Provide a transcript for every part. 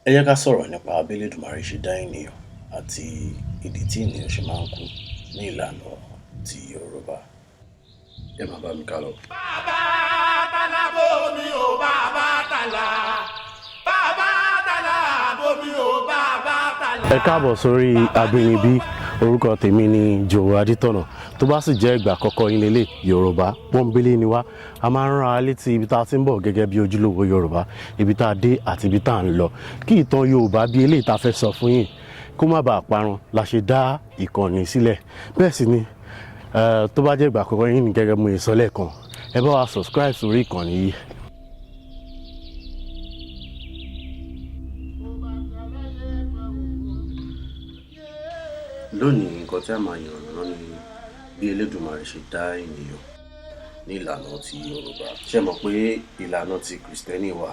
Ẹ jẹ́ ká sọ̀rọ̀ nípa bí Elédùmarè ṣe dá ènìyàn àti ìdí tí ènìyàn ṣe máa ń kú ní ìlànà ti Yorùbá. Ẹ máa bá mi ká lọ. Bàbá tala bomi o, bàbá tala. Bàbá tala bomi o, bàbá tala. Ẹ káàbọ̀ sórí Àbínibí. Orúkọ tèmi ni Jòwó Adétọ̀nà. Tó bá sì jẹ́ ìgbà àkọ́kọ́ yín lélẹ̀, Yorùbá pọ́nbélé ni wá. A máa ń rán ara létí ibi tá a ti ń bọ̀ gẹ́gẹ́ bí ojúlówó Yorùbá, ibi tá a dé àti ibi tá a ń lọ, kí ìtàn Yorùbá bí eléyìí tá a fẹ́ sọ fún yín kó má bàa parun la ṣe dá ìkànnì sílẹ̀. Bẹ́ẹ̀ sì ni, tó bá jẹ́ ìgbà àkọ́kọ́ yín ní, gẹ́gẹ́ mo sọ lẹ́ẹ̀kan, ẹ bá wa subscribe sórí ìkànnì yìí. Lónìí, nǹkan tí a máa yànnàná ni bí Elédùmarè ṣe dá ènìyàn ní ìlànà ti Yorùbá. Ṣé mọ̀ pé ìlànà ti Kìrìsìtẹ́nì wà,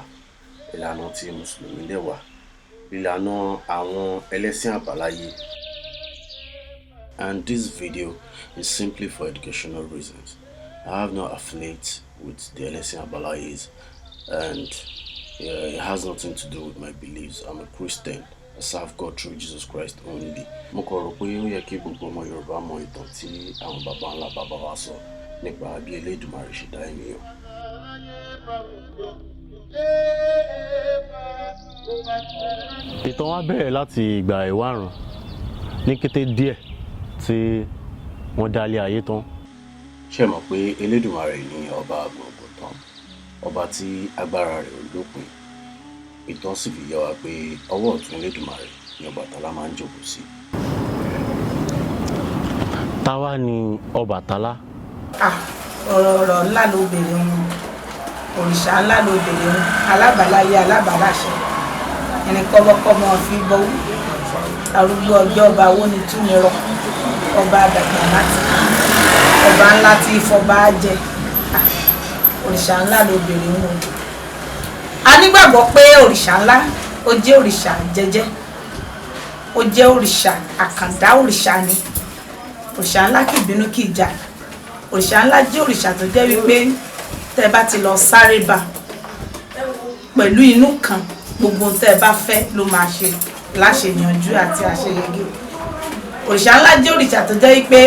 ìlànà ti Mùsùlùmí dẹ̀ wà, ìlànà àwọn ẹlẹ́sìn àbáláyé. And this video is simply for educational reasons. I have no affiliate with the ẹlẹ́sìn àbáláyés and it has nothing to do with my beliefs. I'm a Christian. I serve God through Jesus Christ only. Mo kàn rò pé ó yẹ kí gbogbo ọmọ Yorùbá mọ ìtàn tí àwọn baba ńlá bàbá wa sọ nípa bí Elédùmarè ṣe dá ènìyàn. Ìtàn wa bẹ̀rẹ̀ láti ìgbà ìwárùn ní kété díẹ̀ tí wọ́n dá ilé ayé tán. Ṣé ẹ mọ̀ pé Elédùmarè ní ọba gbọ̀ngbọ̀n tán, ọba tí agbára rẹ̀ ò lópin? Ìtàn sì fi yé wa pé ọwọ́ ọ̀tún Elédùmarè ni Ọbàtálá máa ń jókòó sí. Táwa ni Ọbàtálá? Ah, ọ̀rọ̀ ọ̀rọ̀ ńlá ló béèrè wọn, òrìṣà ńlá ló béèrè wọn, alábàáláyé, alábàáláṣẹ ẹni kọ́bọ́kọ́mọ fi bọ́wú, arúgbó ọjọ́, ọba owó ni túnirọ, ọba àdàgbà láti ọba ńlá tí ìfọba jẹ. Ah, òrìṣà ńlá ló béèrè wọn. A nígbàgbọ́ pé òrìṣà ńlá, ó jẹ́ òrìṣà jẹ́jẹ́, ó jẹ́ òrìṣà àkàndá, òrìṣà ni. Òrìṣà ńlá kì í bínú, kì í jà. Òrìṣà ńlá jẹ́ òrìṣà tó jẹ́ wípé tẹ́ bá ti lọ sáré bá pẹ̀lú inú kan, gbogbo tẹ́ ẹ bá fẹ́ ló máa ṣe láṣeyanjú àti àṣeyege. Òrìṣà ńlá jẹ́ òrìṣà tó jẹ́ wípé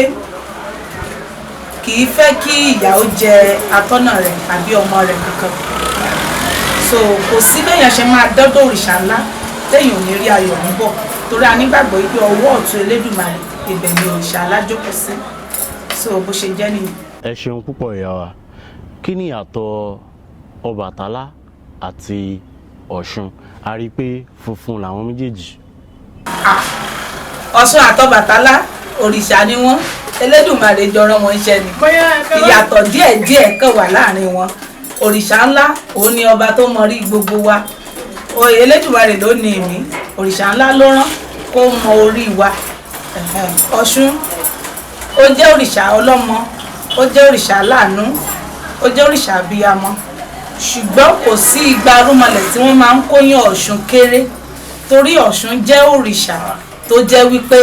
kì í fẹ́ kí ìyà ó jẹ atọ́nà rẹ̀ àbí ọmọ rẹ̀ kankan. So kò sí béèyàn ṣe máa dọ́dọ̀ òrìṣà ńlá téèyàn ò ní rí ayọ̀ ń bọ̀, torí a nígbàgbọ́ wípé ọwọ́ ọ̀tún Elédùmarè, ibẹ̀ ni òrìṣà ńlá jókòó sí. So bó ṣe jẹ́ nìyẹn. Ẹ ṣeun púpọ̀, ìyá wa. Kí ni ìyàtọ̀ Ọbàtálá àti Ọ̀ṣun? A rí i pé funfun làwọn méjèèjì. Ọ̀ṣun àtọbàtálá, òrìṣà ni wọ́n. Elédùmarè jọrọ wọn iṣẹ́ ni. Ìyàtọ̀ díẹ̀díẹ̀ kàn wà láàrin wọn. Òrìṣà ńlá, òun ni ọba tó mọ rí gbogbo wa. Elédùmarè ló ní ìmí. Òrìṣà ńlá ló rán kó mọ orí wa. Ọ̀ṣun, ó jẹ́ òrìṣà ọlọ́mọ, ó jẹ́ òrìṣà láàánú, ó jẹ́ òrìṣà abiyamọ, ṣùgbọ́n kò sí igba rúmọlẹ̀ tí wọ́n máa ń kóyán Ọ̀ṣun kéré, torí Ọ̀ṣun jẹ́ òrìṣà tó jẹ́ wípé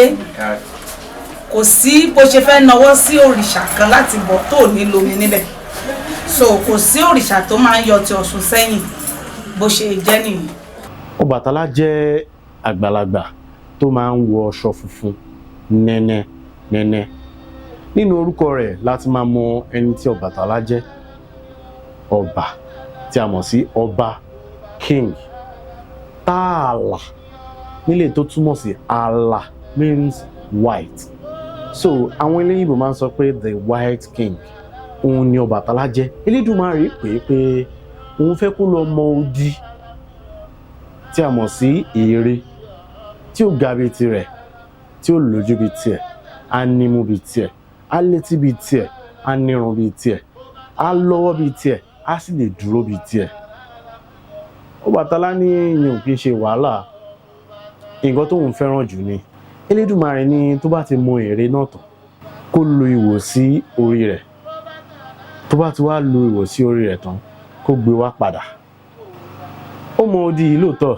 kò sí bó ṣe fẹ́ nawọ́ sí òrìṣà kan láti bọ̀ tó ní lomi níbẹ̀. So kò sí òrìṣà tó máa ń yọ ti Ọ̀ṣun sẹ́yìn. Bó ṣe jẹ́ nìyí. Ọbàtálá jẹ́ àgbàlagbà tó máa ń wọ aṣọ funfun nẹ́nẹ́ nẹ́nẹ́. Nínú orúkọ rẹ̀ láti máa mọ ẹni tí Ọbàtálá jẹ́. Ọba tí a mọ̀ sí ọba, king, tààlà nílé, tó túmọ̀ sí àlà, means white. So àwọn eléyìnbó máa ń sọ pé the white king, òun ni Ọbàtálá jẹ́. Elédùmarè pè é pé òun fẹ́ kó lọ mọ odi tí a mọ̀ sí ère, tí ó ga bíi tirẹ̀, tí ó lójú bíi tiẹ̀, á nímú bíi tiẹ̀, á létí bíi tiẹ̀, á nírun bíi tiẹ̀, á lọ́wọ́ bíi tiẹ̀, á sì lè dúró bíi tiẹ̀. Ọbàtálá ní ìyẹn ò kí ń ṣe wàhálà, nǹkan tóun fẹ́ràn jù ni. Elédùmarè ní tó bá ti mọ ère náà tán, kó lu ìwò sí orí rẹ̀. Tó bá ti wá lu ìwò sí orí rẹ̀ tán, kó gbé wá padà. Ó mọ odi yìí lóòótọ́.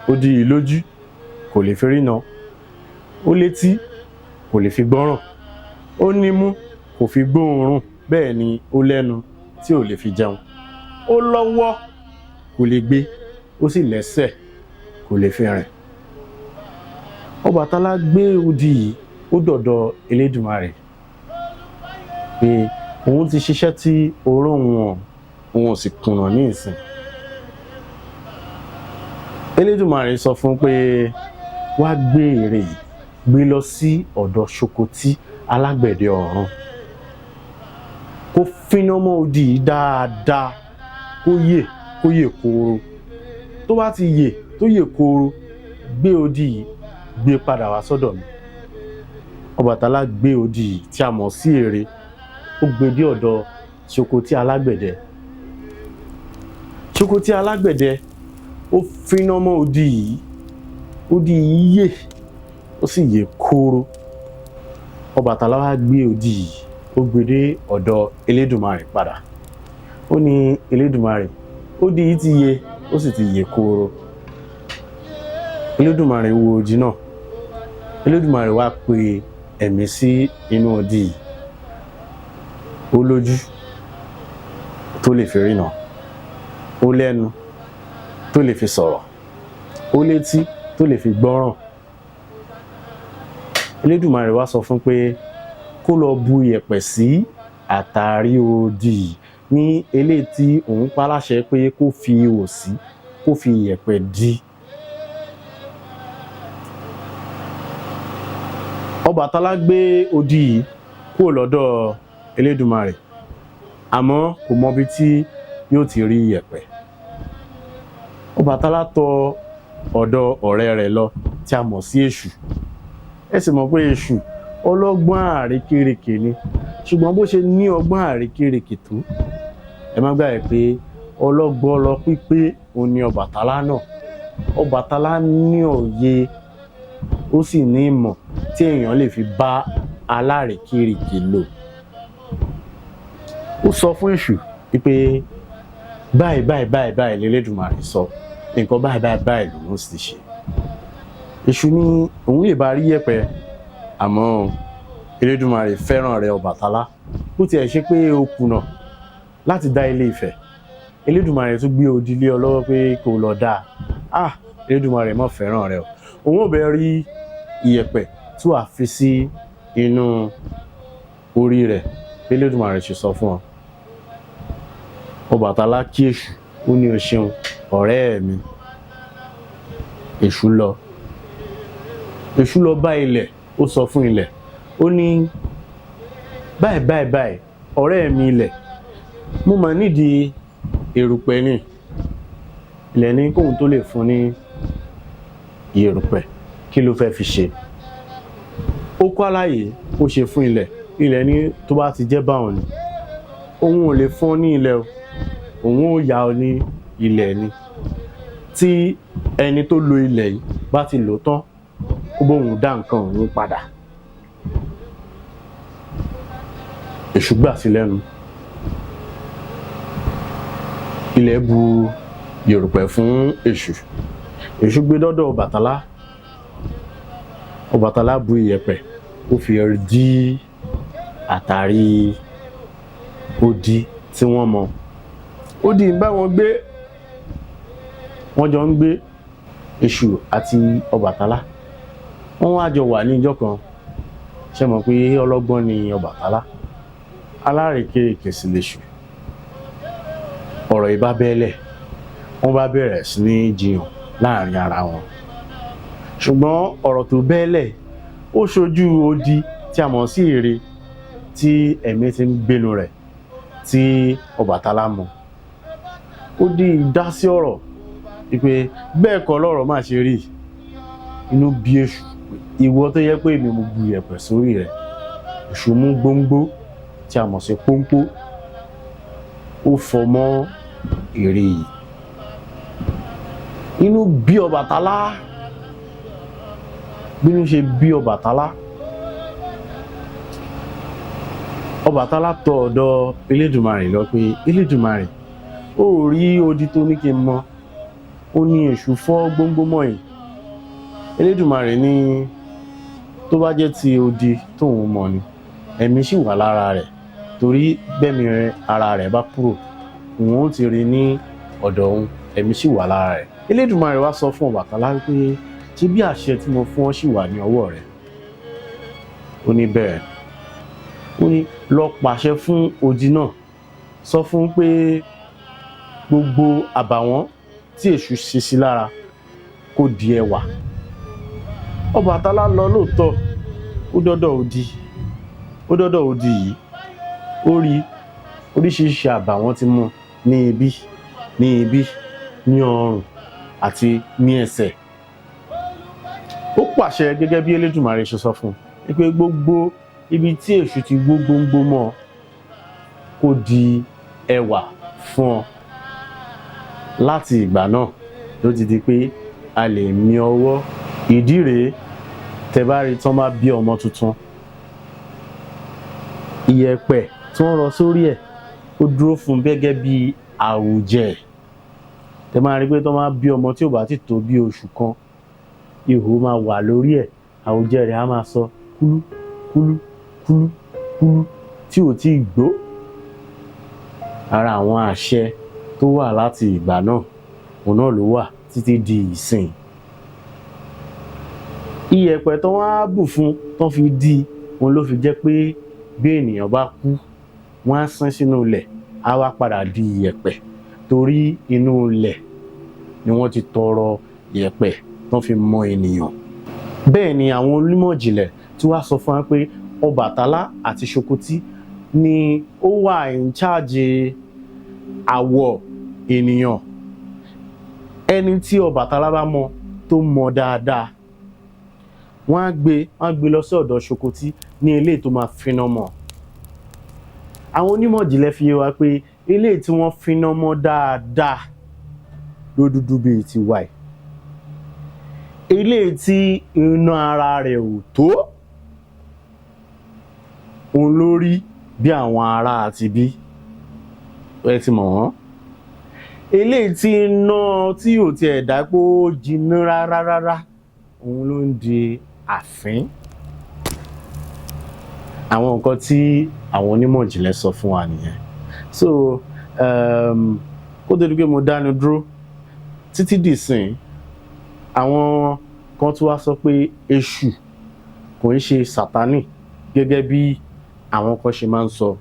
Odi yìí lójú, kò lè fi rína. Ó létí, kò lè fi gbọ́ràn. Ó nímú, kò fi gbóòórùn. Bẹ́ẹ̀ ni ó lẹ́nu tí ò lè fi jẹun. Ó lọ́wọ́, kò lè gbé. Ó sì lẹ́sẹ̀. kò lè fi rìn. Ọbàtálá gbé odi yìí ó dọ̀dọ̀ Elédùmarè pé òun ti ṣiṣẹ́ tí oró òun òun ò sì kùnà ní ìsìn. Elédùmarè sọ fún pé wá gbé ère yìí gbé lọ sí ọ̀dọ̀ Ṣokotí alágbẹ̀dẹ ọ̀run, kó fíná mọ́ odi yìí dáadáa, kó yè, kó yè kooro. Tó bá ti yè tó yè kooro, gbé odi yìí gbé padà wá sọ́dọ̀ mi. Ọbàtálá gbé odi yìí tí a mọ̀ sí ère, ó gbé dé ọ̀dọ̀ Ṣokotí alágbẹ̀dẹ. Ṣokotí alágbẹ̀dẹ ó fíná mọ́ odi yìí, odi yìí yè, ó sì yè kooro. Ọbàtálá wá gbé odi yìí ó gbé dé ọ̀dọ̀ Elédùmarè padà. Ó ní Elédùmarè, odi yìí ti yè, ó sì ti yè kooro. Elédùmarè wo odi náà. Elédùmarè wá pe ẹ̀mí sí inú odi yìí. Ó lójú tó lè fi ríran, ó lẹ́nu tó lè fi sọ̀rọ̀, ó létí tó lè fi gbọ́ràn. Elédùmarè wá sọ fún pé kó lọ bu iyẹ̀pẹ̀ sí àtàrí odi yìí ní eléyìí tí òun pa láṣẹ pé kó fi ihò sí, kó fi iyẹ̀pẹ̀ dí. Ọbàtálá gbé odi yìí kúrò lọ́dọ̀ Elédùmarè, àmọ́ kò mọbi tí yóò ti rí iyẹ̀pẹ̀. Ọbàtálá tọ ọ̀dọ̀ ọ̀rẹ́ rẹ̀ lọ tí a mọ̀ sí Èṣù. Ẹ sì mọ̀ pé Èṣù ọlọ́gbọ́n àrékérekè ni, ṣùgbọ́n bó ṣe ní ọgbọ́n àrékérekè tó, ẹ má gbàgbé pé ọlọ́gbọ́n lọ pípé òun ni Ọbàtálá náà. Ọbàtálá ní òye, ó sì ní ìmọ̀ tí èèyàn lè fi bá alárékérekè lò. Ó sọ fún Èṣù wípé báyìí báyìí báyìí báyìí l'Elédùmarè sọ, nǹkan báyìí báyìí báyìí lòun sì ṣe. Èṣù ní òun lè bá rí yẹ̀pẹ̀, àmọ́ Elédùmarè fẹ́ràn rẹ̀ Ọbàtálá. Bó tiẹ̀ ṣe pé ó kùnà láti dá Ilé Ifẹ̀, Elédùmarè tún gbé odi lé ọ lọ́wọ́ pé kó lọ dáa. Ah, Elédùmarè mọ̀ fẹ́ràn rẹ̀ o. Òun ò bẹ rí iyẹ̀pẹ̀ tí wàá fi sí inú orí rẹ̀ bí Elédùmarè ṣe sọ fún ọ. Ọbàtálá kí Èṣù, ó ní o ṣeun ọ̀rẹ́ mi. Èṣù lọ. Èṣù lọ bá ilẹ̀, ó sọ fún ilẹ̀, ó ní báyìí báyìí báyìí ọ̀rẹ́ mi ilẹ̀, mo mà nídìí erùpẹ̀ ni. Ilẹ̀ ní kóun tó lè fún ní erùpẹ̀, kí ló fẹ́ fi ṣe? Ó kọ́ àlàyé ó ṣe fún ilẹ̀. Ilẹ̀ ní tó bá ti jẹ́ báwọn ni, òun ò lè fún ọ ní ilẹ̀ o, òun ò yá ọ ní ilẹ̀ ni. Tí ẹni tó lo ilẹ̀ yìí bá ti lò tán, kó bóun dá nǹkan òun padà. Èṣù gbà sí lẹ́nu. Ilẹ̀ bu yerùpẹ̀ fún Èṣù. Èṣù gbé dọ́dọ̀ Ọbàtálá. Ọbàtálá bu iyẹ̀pẹ̀, ó fi dí àtàrí odi tí wọ́n mọ. Odi ń bá wọn gbé, wọ́n jọ ń gbé, Èṣù àti Ọbàtálá. Wọ́n wá jọ wà ní ìjọ kan. Ṣé mọ̀ pé ọlọ́gbọ́n ni Ọbàtálá, alárékérekè sì lèṣù. Ọ̀rọ̀ ìbá bẹ́lẹ̀, wọ́n bá bẹ̀rẹ̀ sí ní jiyàn láàrin ara wọn. Ṣùgbọ́n ọ̀rọ̀ tó bẹ́lẹ̀ ó ṣojú odi tí a mọ̀ sí ère tí ẹ̀mí ti ń gbénu rẹ̀ tí Ọbàtálá mọ̀. Ó di ìdásí ọ̀rọ̀ wípé bẹ́ẹ̀ kọ́ lọ́rọ̀ má ṣe rí. Inú bí Èṣù, ìwọ tó yẹ pé èmi mo bu iyẹ̀pẹ̀ sórí rẹ̀. Èṣù mú gbóngbó tí a mọ̀ sí pónpó, ó fọ́ mọ́ ère yìí. Inú bí Ọbàtálá. Bínú ṣe bí Ọbàtálá, Ọbàtálá tọ ọ̀dọ̀ Elédùmarè lọ pé Elédùmarè, ó rí odi tó ní kí n mọ̀, ó ní Èṣù fọ́ gbóngbó mọ́ yìí. Elédùmarè ní tó bá jẹ́ ti odi tóun mọ̀ ni, ẹ̀mí sì wà lára rẹ̀, torí bẹ́mi ara rẹ̀ bá kúrò, òun ó ti rí ní ọ̀dọ̀ òun, ẹ̀mí sì wà lára rẹ̀. Elédùmarè wá sọ fún Ọbàtálá wípé, ṣé bí àṣẹ tí mo fún ọ ṣì wà ní ọwọ́ rẹ̀? Ó ní bẹ́ẹ̀. Ó ní lọ pàṣẹ fún odi náà, sọ fún pé gbogbo àbàwọ́n tí èṣù ṣe sí lára kó di ẹwà. Ọbàtálá lọ lóòótọ́, ó dọ́dọ̀ odi, ó dọ́dọ̀ odi yìí, ó rí oríṣiríṣi àbàwọ́n ti mú ní ibi, ní ibi, ní ọrùn àti ní ẹsẹ̀. Ó pàṣẹ gẹ́gẹ́ bí Elédùmarè ṣe sọ fún un pé gbogbo ibi tí èṣù ti gbó gbóngbó mọ́ kó di ẹwà fún ọ. Láti ìgbà náà ló ti di pé a lè mi ọwọ́. Ìdí rèé, tẹ́ bá rí tán bá bí ọmọ tuntun, ìyẹ̀pẹ̀ tí wọ́n rọ sórí ẹ̀, ó dúró fún gẹ́gẹ́ bí àwùjẹ. Tẹ́ máa rí pé tán bá bí ọmọ tí ò bá ti tó bí oṣù kan, ihò máa wà lórí ẹ̀, àwùjẹ rẹ̀ á máa sọ kúlú kúlú kúlú kúlú tí ò tí ì gbó. Ara àwọn àṣẹ tó wà láti ìgbà náà, òun náà ló wà títí di ìsìn. Iyẹ̀pẹ̀ tó wọ́n á bù fún tán fi dí òun ló fi jẹ́ pé bí ènìyàn bá kú, wọ́n á sin sínú ilẹ̀, á wá padà di iyẹ̀pẹ̀, torí inú ilẹ̀ ni wọ́n ti tọrọ iyẹ̀pẹ̀ tán fi mọ ènìyàn. Bẹ́ẹ̀ ni àwọn onímọ̀ ìjìnlẹ̀ tí wàá sọ fún wa pé Ọbàtálá àti Ṣokotí ni ó wà in charge àwọ̀ ènìyàn. Ẹni tí Ọbàtálá bá mọ, tó mọ dáadáa, wọ́n á gbé lọ sí ọ̀dọ̀ Ṣokotí ní eléyìí tó máa finá mọ́. Àwọn onímọ̀ ìjìnlẹ̀ fi yé wa pé eléyìí tí wọ́n finá mọ́ dáadáa ló dúdú bíi tiwa yìí. Eléyìí tí iná ara rẹ̀ ò tó, òun ló rí bí àwọn ará àti bí ẹ ti mọ̀ wọ́n. Eléyìí tí iná tí ò tiẹ̀ dá pé ó jiná rárá rárá, òun ló ń di àfín. Àwọn nǹkan tí àwọn onímọ̀ ìjìnlẹ̀ sọ fún wa nìyẹn. So kó tó di pé mo dánu dúró títí dìsìn, àwọn kan tó wá sọ pé èṣù kò ń ṣe Sátánì gẹ́gẹ́ bí àwọn kan ṣe máa ń sọ,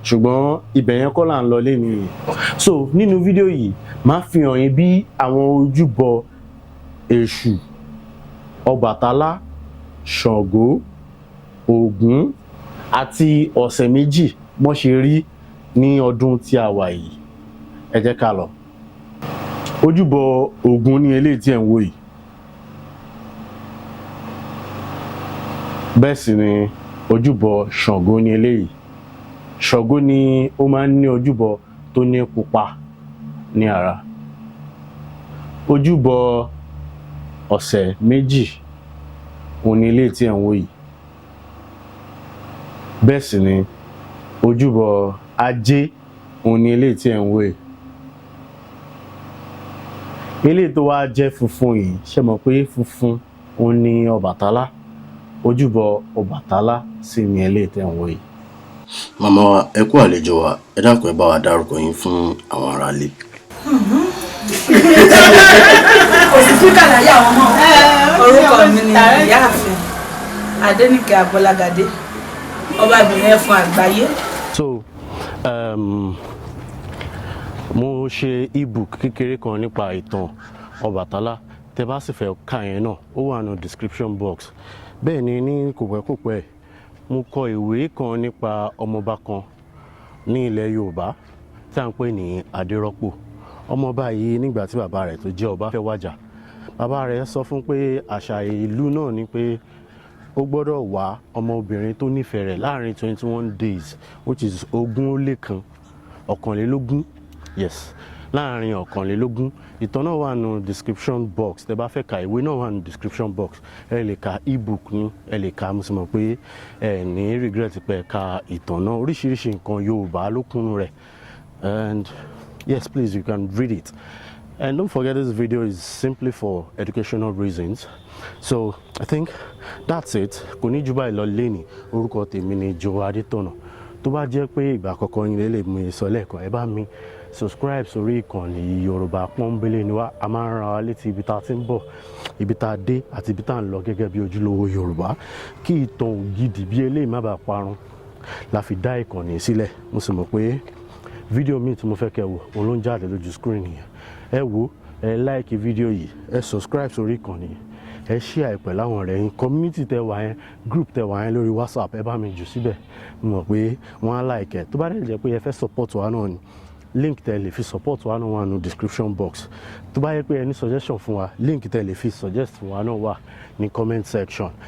ṣùgbọ́n ibẹ̀ yẹn kọ́ là ń lọ lénìí yìí. So nínú fídíò yìí, máa fi hàn yín bí àwọn ojúbọ èṣù, Ọbàtálá, Ṣàngó, Ògún àti ọ̀sẹ̀ méjì wọ́n ṣe rí ní ọdún tí a wà yìí. Ẹ jẹ́ ká lọ. Ojúbọ Ògún ní eléyìí tí ẹ̀ ń wò yìí. Bẹ́ẹ̀ sì ni ojúbọ Ṣàngó ní eléyìí. Ṣàngó ni ó máa ń ní ojúbọ tó ní pupa ní ara. Ojúbọ ọ̀sẹ̀ méjì, òun ni eléyìí tí ẹ̀ ń wò yìí. Bẹ́ẹ̀ sì ni ojúbọ Ajé, òun ni eléyìí tí ẹ̀ ń wò yìí. Eléyìí tó wá jẹ́ funfun yìí, ṣe mọ̀ pé funfun òun ni Ọbàtálá? Ojúbọ Ọbàtálá sì ni eléyìí tẹ́ ń wò yìí. Màmá wa, ẹ kú àlejò wa. Ẹ dákun, ẹ bá wa dárúkọ yín fún àwọn aráalé. Kò sí fíkà láyé àwọn ọmọ. Orúkọ mi ni Ìyáàfin Adéníkẹ́ Abọ́lágadé, ọbabìnrin ẹfun àgbáyé. So mo ṣe ebook kékeré kan nípa ìtàn Ọbàtálá. Tẹ́ bá sì fẹ́ ka yẹn náà, ó wà ní description box. Bẹ́ẹ̀ ni ní kòpẹ́kòpẹ́, mo kọ ìwé kan nípa ọmọọba kan ní ilẹ̀ Yorùbá tí à ń pè ní Adérọ́pò. Ọmọọba yìí, nígbà tí bàbá rẹ̀ tó jẹ́ ọba fẹ́ wàjà, bàbá rẹ̀ sọ fún pé àṣà ìlú náà ni pé ó gbọ́dọ̀ wá ọmọbìnrin tó nífẹ̀ẹ́ rẹ̀ láàrin 21 days, which is 21, 21, yes, láàrin 21. Ìtàn náà wà nù description box. Tẹ́ bá fẹ́ ka ìwé náà, wà nù description box. Ẹ lè ka ebook ní, ẹ lè ka. Mo sì mọ̀ pé ẹ ní regret pé ẹ ka ìtàn náà. Oríṣiríṣi nǹkan Yorùbá ló kúnnú rẹ̀. And yes, please, you can read it. And don't forget, this video is simply for educational reasons. So I think that's it. Kò ní jù báyìí lọ lénìí. Orúkọ tèmi ni Joe Adétọ̀nà. Tó bá jẹ́ pé ìgbà àkọ́kọ́ yín lélẹ̀, mo sọ lẹ́ẹ̀kan, ẹ bá mi Subscribe sórí ìkànnì. Yorùbá pọ́nbélé ni wá. A máa ń ran wa létí ibi tá a ti ń bọ̀, ibi tá a dé àti ibi tá a ń lọ gẹ́gẹ́ bí ojúlówó Yorùbá. Kí ìtàn ògidì bí eléyìí má bàa parun la fi dá ìkànnì sílẹ̀. Mo sì mọ̀ pé fídíò míì tí mo fẹ́ kẹ́ wò, òun ló ń jáde lójú screen yẹn. Ẹ wò, ẹ like fídíò yìí, ẹ subscribe sórí ìkànnì yìí, ẹ share pẹ̀lú àwọn ọ̀rẹ́ yín. Community tẹ wà yẹn, group tẹ wà yẹn lórí WhatsApp, ẹ bá mi jù síbẹ̀. Mo mọ̀ pé wọ́n á like ẹ̀. Tó bá dẹ̀ jẹ́ pé ẹ fẹ́ support wa náà ni, link tẹ lè fi support wa náà wà nínú description box. Tó bá yẹ pé ẹ ní suggestion fún wa, link tẹ lè fi suggest fún wa náà wà ní comment section.